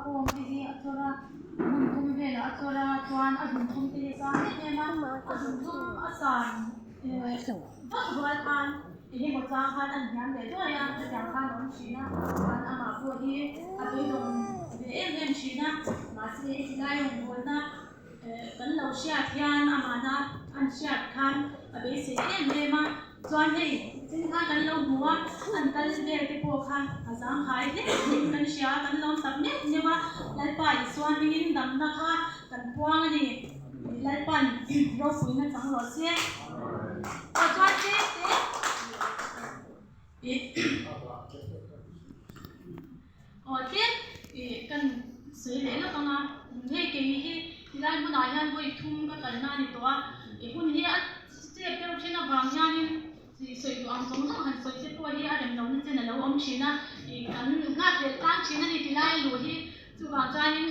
kawng te hi a chawr a hmun thum velah a chawr a chuan a zunthum te hi a sang em em a a zunthum a san vak rual khan eng emaw chang khan a inhniam leh duai a chutiang khan a awm thin a chuan amah pawh hi a beidawng ve em em thin a mahse heti lai rawngbawlna Kan lo hriat hian amahna an hriat khan a beisei em em a, chuan hei tin khan kan lo hmu a, an kal vel te pawh kha a zangkhai hle niin kan hria a, kan lo tak meuh meuh a, Lalpa Isua hmingin damna kha kan puang a ni, Lalpa'n ropuina chang rawh se. Aw chuan te te Aw tlem ih kan sawi leh lawk ang a, hei kei hi tilai hmunah hian vawi thum ka kalna a ni tawh a, i hun hi a chep deuh thin avang hianin ih sawi duh ang zawng zawng han sawi te pawh hi a rem lohna chen a lo awm thin a, ih kan nghak leh tlang thin a ni tilai a luh hi chuvang chuanin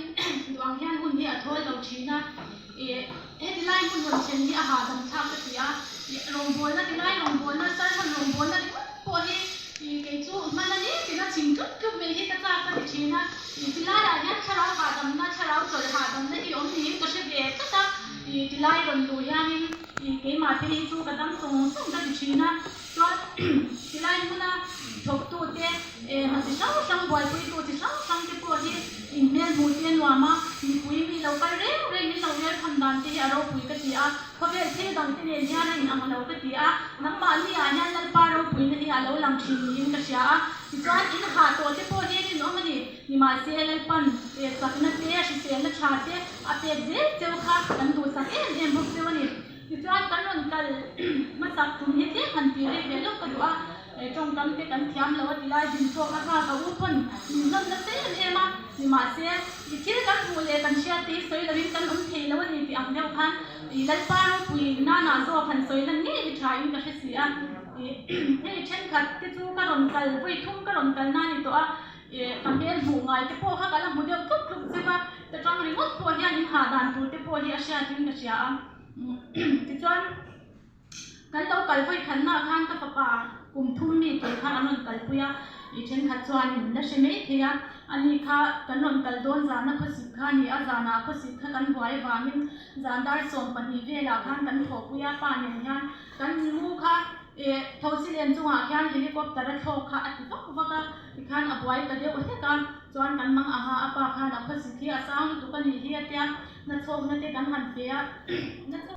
duh ang hian hun hi a thawl lo thin a, ih heti lai hmun rawn thlen hi a hahdam thlak ka ti a, ih rawngbawlna tilai rawngbawlna sermon rawngbawlna ringawt pawh hi Ih kei chu hman a ni tina chim tlup tlup mai hi ka chak ka ti thin a, ih tilaiah hian thlarau hahdamna, thlarau chawlh hahdamna hi awm niin ka hre ve tlat a, ih tilai rawn luh hianin ih keimah te hi chu ka dam sawng sawng ka ti thin a, chuan tilai hmuna thawktute eh hna chi hrang hrang buaipuitu chi hrang hrang te pawh hi inhmel hmuh te a nuam a, mipui mi lo kal reng reng in lo welcome dan te hi a ropui ka ti a. Khawvel thil dang te nen hian a inang lo ka ti a, nangmahni ah hian Lalpa ropuina hi a lo lang thin niin ka hria a, tichuan in hah tawh te pawh hi rinawm a ni, nimahse Lalpan eh chakna te, hriselna tha te a pek zel cheu kha kan duhsak em em bawk cheu a ni. Tichuan kan rawn kal hmasak tum hi tlem han tih rek ve lawk ka duh a, eh tawngkam te kan thiam lo a ti lai din pawh ka nghak a u pawn min hlawm nasa em em a, nimahse i thil kan hmuh leh kan hriat te hi sawi lovin kan awm thei lo a ni tih ang deuh khan I Lalpa ropui nana zawk han sawi lan ngei hi tha in ka hre si a, i hei thenkhat te chu ka rawn kal vawi thum ka rawn kal na ni tawh a, i ka hmel hmuh ngai te pawh kha ka la hmu deuh tlup tlup cheu a, ta tang ringawt pawh hian in hah dan tur te pawh hi a hriat in ka hria a, tichuan Kan lo kal vawi khatnaah khan ka fapa kum thum mi tur kha an rawn kalpui a, i thenkhat chuan min la hre mai thei a, ani kha kan rawn kal dawn zana khawsik kha a ni a, zanah khawsik kha kan buai avangin zan dar 12 velah khan kan thawhpui a, pa nen hian kan mu kha eh thosi len chungah khian helicopter a thlawk kha a ti vak vak a, tikhan a buai ta deuh hlek a, chuan kan mang aha a pa khan a khawsik hi a sang lutuk a nih hi a tia, nachhawkna te kan han pe a, nachhawk.